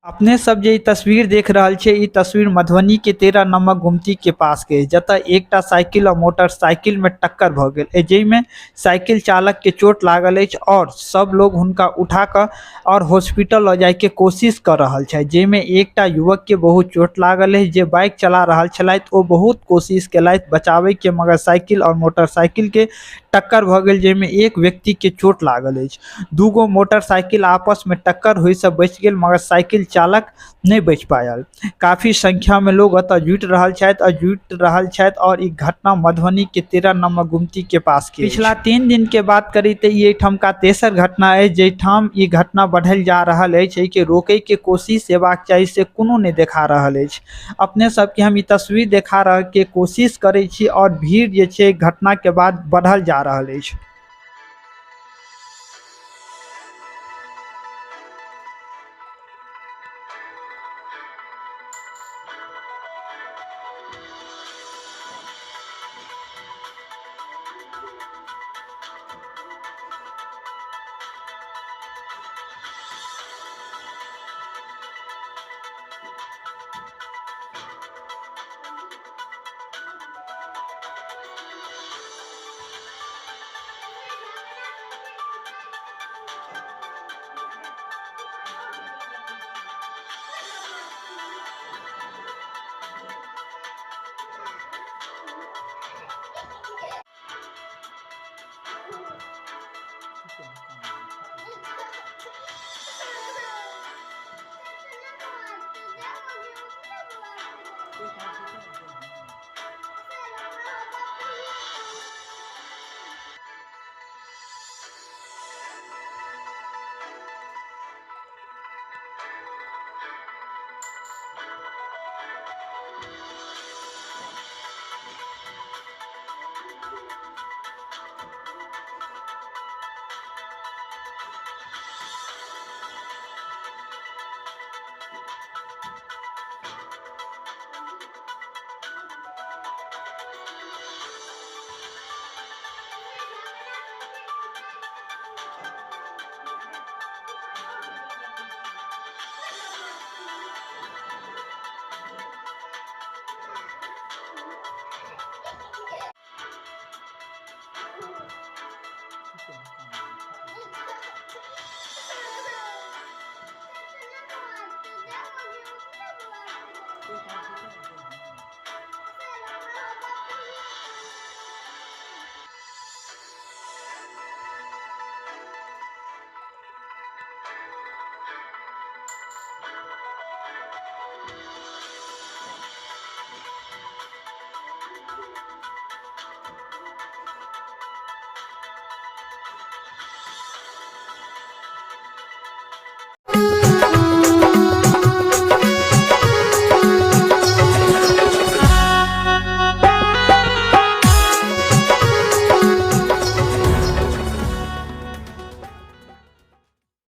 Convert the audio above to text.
अपने सब जे ई तस्वीर देख रहल छे, ई तस्वीर मधुबनी के 13 नंबर गुमती के पास के, जतऽ एकटा साइकिल और मोटरसाइकिल में टक्कर भ गेल, जाहिमे साइकिल चालक के चोट लागल अछि और सब लोग हुनका उठा क और हॉस्पिटल ल जाय के कोशिश कर रहल छै, जाहिमे एकटा युवक के बहुत चोट लागल अछि जे बाइक चला रहल छलथि। ओ बहुत कोशिश केलथि बचाबे के, मगर साइकिल और मोटरसाइकिल के टक्कर भ गेल, जाहिमे एक व्यक्ति के चोट लागल अछि। दूगो मोटरसाइकिल आपस में टक्कर होय से बच गेल, मगर साइकिल चालक नहीं बच पायल। काफी संख्या में लोग एतऽ जुटि रहल छथि और जुटि रहल छथि और ई घटना मधुबनी के 13 नंबर गुमती के पास के। पिछला 3 दिन के बात करी तो ई एहिठामका तेसर घटना अछि जाहिठाम ई घटना बढ़ल जा रहल अछि। एहिके रोके के कोशिश हेबाक चाही, से कोनो नहीं देखा रहल अछि। अपने सबके हम ई तस्वीर देखा रह के कोशिश करै छी और भीड़ जे छै घटना के बाद बढ़ल जा रहल अछि।